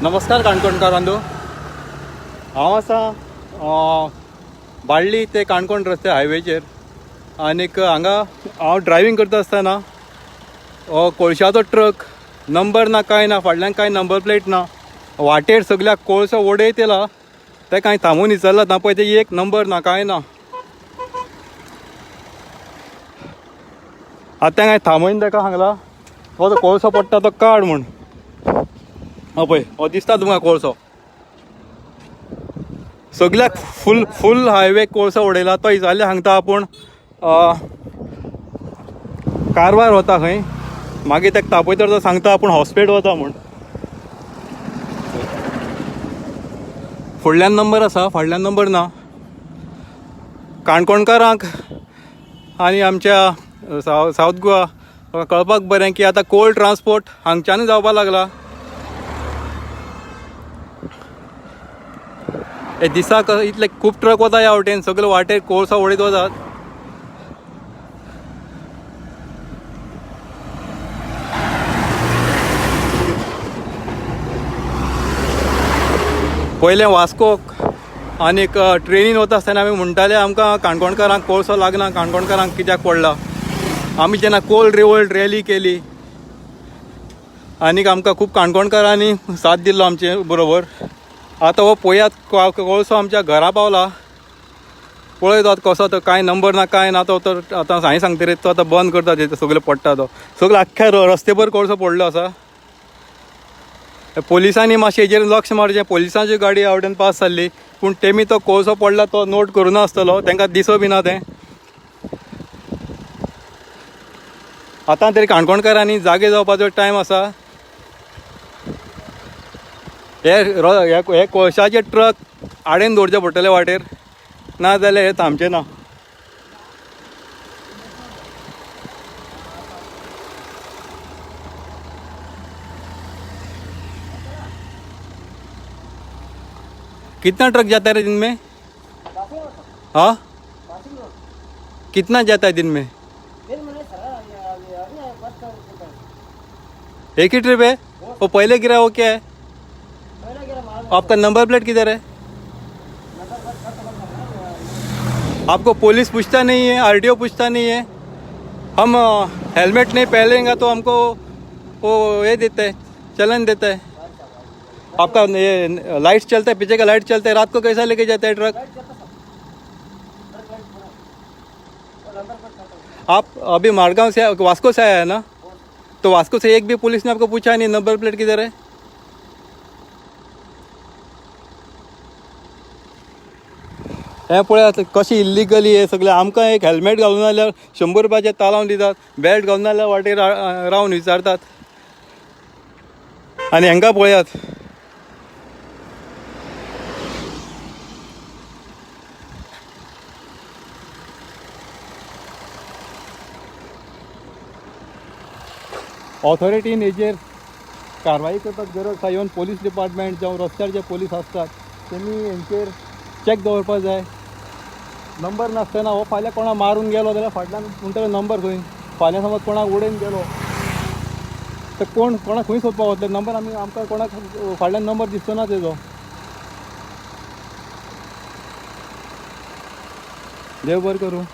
नमस्कार काणकोणकारांनो, हांव आसा बाळ्ळी ते काणकोण रस्ते हायवेचेर आनीक हांगा हांव ड्रायव्हींग करता आसतना कोळशाचो ट्रक, नंबर ना कांय ना, फाटल्यान कांय नंबर प्लेट ना, वाटेर सगळ्याक कोळसो वडयत येयला. ते कांय थांबून विचारला ना पळय, ते एक नंबर ना कांय ना. आतां कांय थांबोवन ताका सांगला, हो तो कोळसो पडटा तो काड म्हूण. हो पळय, हो दिसता तुमकां कोळसो, सगळ्याक फूल फूल हायवे कोळसो उडयला. तो इजाले सांगता आपूण कारवार वता खंय, मागीर ताका तापयतर तो सांगता आपूण हॉस्पिटल वता म्हूण. फुडल्यान नंबर आसा, फाटल्यान नंबर ना. काणकोणकारांक आनी आमच्या सावथ गोवा कळपाक बरें की आतां कोल ट्रान्सपोर्ट हांगच्यानूय जावपाक लागला. हे दिसाक इतले खूब ट्रक वता ह्या वटेन, सगळे वाटेर कोळसो वडयत वतात. पयलें वास्कोक आनीक ट्रेनीन वता आसतना आमी म्हणटाले आमकां काणकोणकारांक कोळसो लागना, काणकोणकारांक कित्याक पडला. आमी जेन्ना कोल रिवोल्ट रॅली केली आनीक आमकां खूब काणकोणकारांनी साथ दिल्लो आमचे बरोबर. आतां हो पळयात कोळसो आमच्या घरा पावला. पळयत आतां कसो तो, कांय नंबर ना कांय ना. तो तर आतां हांवें सांगतरीत तो आतां बंद करता, ते सगळें पडटा तो सगळो आख्ख्या रस्तेभर कोळसो पडलो आसा. पोलिसांनी मातशें हेजेर लक्ष मारचें. पोलिसांची गाडी ह्या वटेन पास जाल्ली, पूण तेमी तो कोळसो पडला तो नोट करूं नासतलो, तांकां दिसो बी ना तें. आतां तरी काणकोणकारांनी जागे जावपाचो टायम आसा. हे कोळशाचे ट्रक आडेन दवरचे पडटले वाटेर, ना जाल्यार हे थांबचे ना. कितना ट्रक जाता है रे दिन में? हाँ, कितना जाता है दिन में? एक ही ट्रिप है? वो पहले गिरा वो क्या है? आपका नंबर प्लेट किधर है? आपको पुलिस पूछता नहीं है, आरटीओ पूछता नहीं है. हम हेलमेट नहीं पहनेंगे तो हमको वो ये देते हैं, चलन देता है. आपका ये लाइट चलता है, पीछे का लाइट चलता है, रात को कैसा लेके जाता है ट्रक? आप अभी मारगांव से वास्को से आया है ना, तो वास्को से एक भी पुलिस ने आपको पूछा नहीं नंबर प्लेट किधर है? हें पळयात कशें इल्लिगली हे सगळें. आमकां एक हेल्मेट घालून जाल्यार 100 रुपयाचे तालांव दितात, बेल्ट घालून जाल्यार वाटेर रावन विचारतात. आनी हांकां पळयात, ऑथॉरिटीन हेजेर कारवाई करपाक गरज आसा. इवन पोलीस डिपार्टमेंट जावं रस्त्यार जे पोलीस आसतात तेमी हेंचेर चॅक दवरपाक जाय. नंबर नासतना हो फाल्यां कोणाक मारून गेलो जाल्यार फाटल्यान म्हणटलो नंबर खंय, फाल्यां समज कोणाक उडयन गेलो तर कोण कोणाक खंय सोदपाक वतले नंबर? आमी आमकां कोणाक फाटल्यान नंबर दिसचो ना तेजो. देव बरें करूं.